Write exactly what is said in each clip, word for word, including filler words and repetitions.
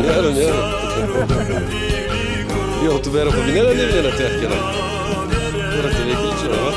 Nêro, nêro. Yo, tu bero xo vînena, nêvînena, tu erkena. Bero tu vekî çi ama.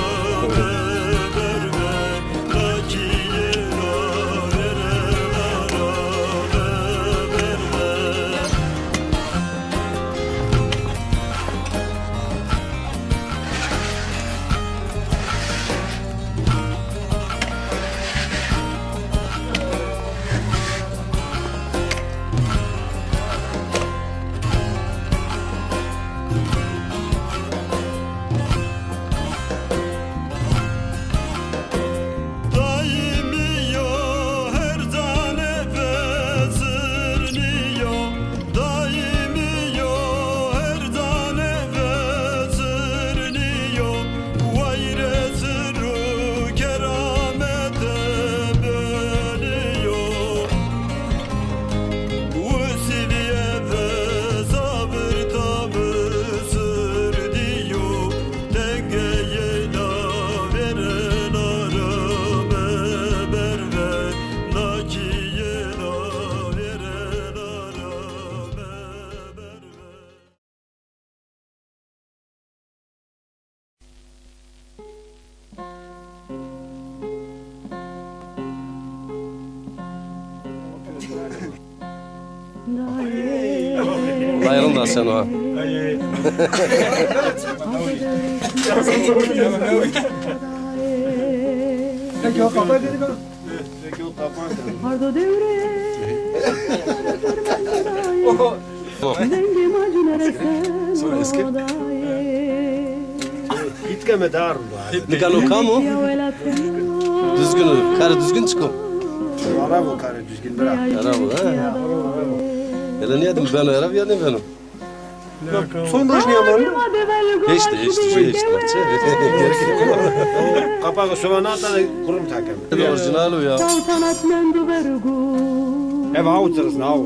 Bayram da sen o ha. Peki o kapat dedik. Hardo devre. Dengê ma cî neresen. Sonra eski. Gitke me dar. Nika no kam o? Düzgün o. Karê Düzgün çik o? Arab o karê Düzgün, bira. Arab o, ha? Hele nîya dim beno Arab ya nêbeno? Son roj nîya mano? Hiç de, hiç de, hiç de. Gerek yok. Kapağı sova nata, kurum takem. Orîjînal o ya. Saltanat mendo vergu. Ev aw zirz na aw.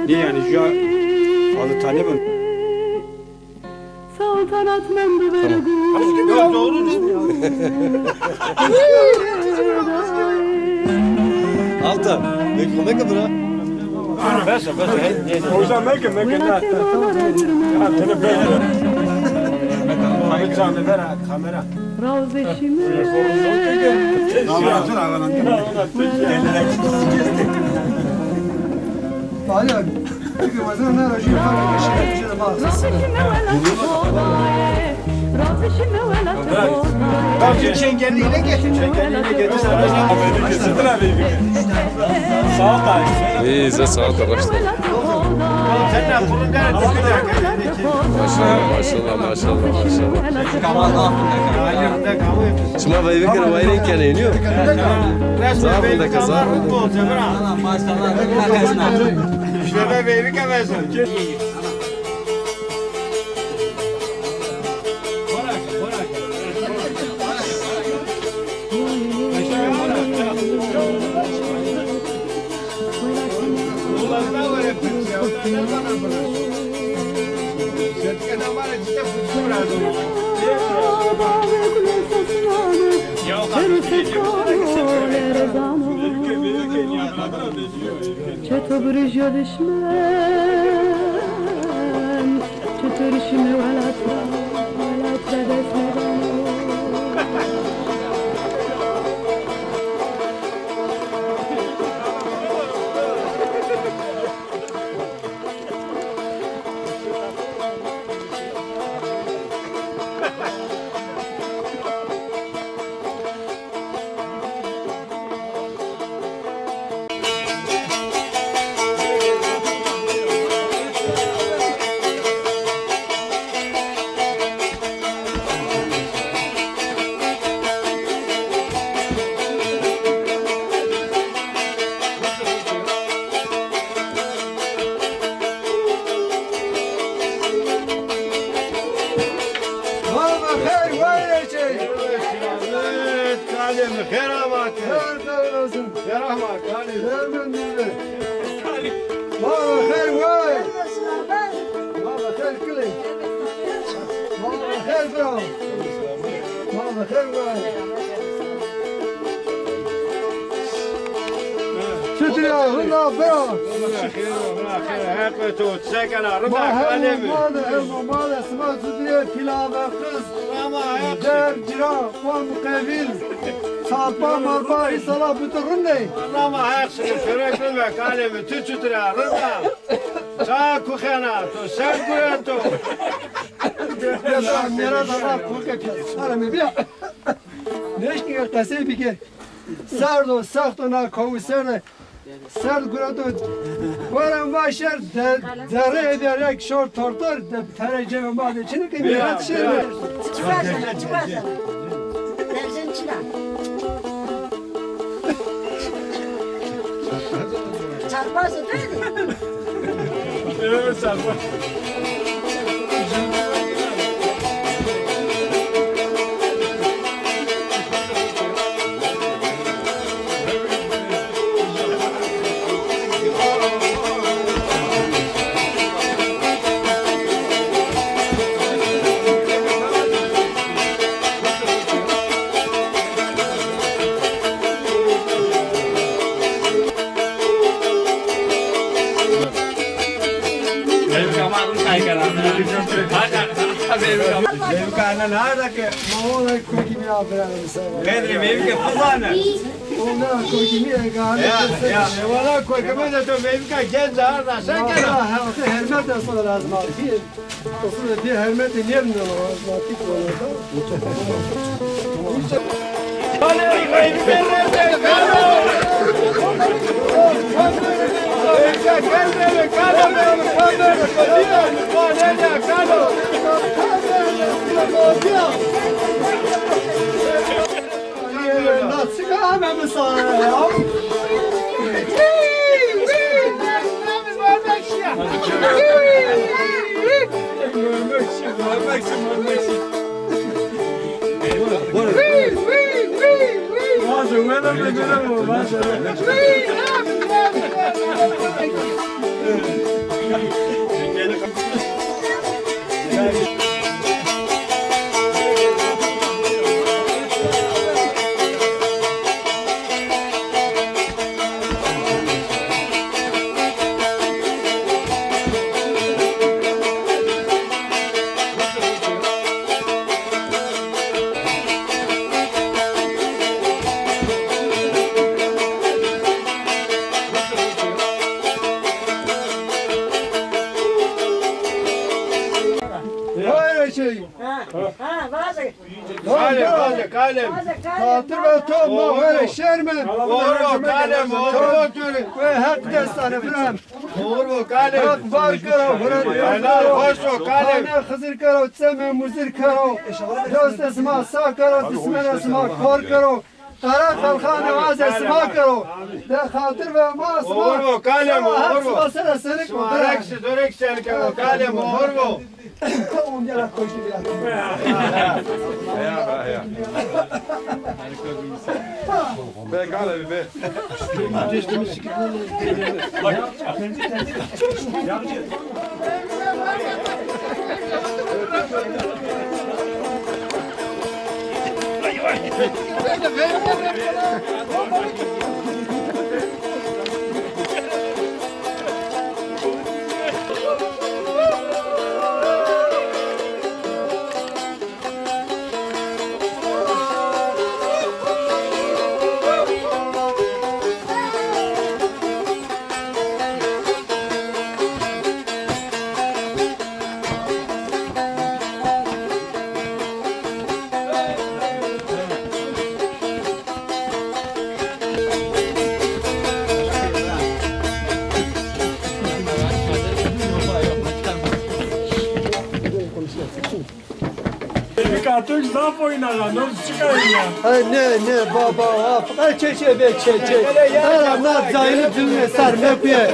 Nê yanî, ju fazla tane bin. Saltanat mendo vergu. Yo, doğru. Alta, meke, meke bira. Bes, bes. Hocam, meke, meke. Ya, tene bes. Kamera, kamera. Rawzê şîme. Rawzê şîme welat. Rawzê şîme welat. Bak, çengelliğine getir, çengelliğine getir. Sağ ol. İyi, size sağ ol, başla. Maşallah, maşallah, maşallah, maşallah. Şima veyve kere, veyve kere iniyor. Zafın da kazan. Şöyle veyve kere. Çeto bir düşmen. Çutur şime welat ra, welat ra dest nêdano. Baba xeyr, vay reçey. Kalê mi xêr amate. Xêr, xêr olsun. Xêr ama kalê. Xêr mendî. Baba xeyr, vay. Baba xeyr kilê. Baba xeyr bira. Baba xeyr, vay. Çitur a, rind a bira. Heq ve to, sekena, rind a kalê mi. Ma de, ma de, sima çitur a, pîla ve qiz. Der, cira, qom, qevîl. Sarpa, marpa, îsala, butu rind ê. Rama Heq şikir, şirek rind ve kalê mi, tu çitur a, rind a. Ça kuxena, to ser gureto. Ya da, mera da, da, kuxe pîya. Sara mi bîya. Neşkî qesey bike. Serd o, sext o, na kawî serd e. Serd gureto. Were ma şer de, derê ederek şor tortor de, tere cebe ma de çini ke mirat şer. Çipa sana, çipa sana. Derzen çina. Çarpaz o değil mi? Evet, çarpaz. Veyvika ana nerede ki? Ma ola kokimi abra. Qedrê veyvike bizane. Ona kokimi egane. Ya, ya. Wala kokimi de to veyvika genc arda. Sen gel. Wala, ha, hürmet de sonra lazım abi. Aslında bir hürmet de niye bilmiyorum ama. Nasıl kahve mi sana ya? Vay şey. Ha, ha, vaze. Kalem, kalem, kalem. Xatir ve to ma were şermin. Oğur bo, kalem, oğur bo. Ve hak destane biram. Oğur bo, kalem. Hak var kero, hürmet kero. Helal, hoş bo, kalem. Hane Xizir kero, çeme muzir kero. Dost sima sa kero, dişmen sima kor kero. Qara Kalxan aze sima kero. De xatir ve ma sima. Oğur bo, kalem, oğur bo. Sima sere senik bo. Sima rek si, dorek senik bo, kalem, oğur bo. Be, kalem, be. Nika tu zaf oyna ya, ne çıkar ya? Ay ne, ne, baba, af, ay çe, çe, be, çe, çe. Ara na cahili dilme sar, me kuye.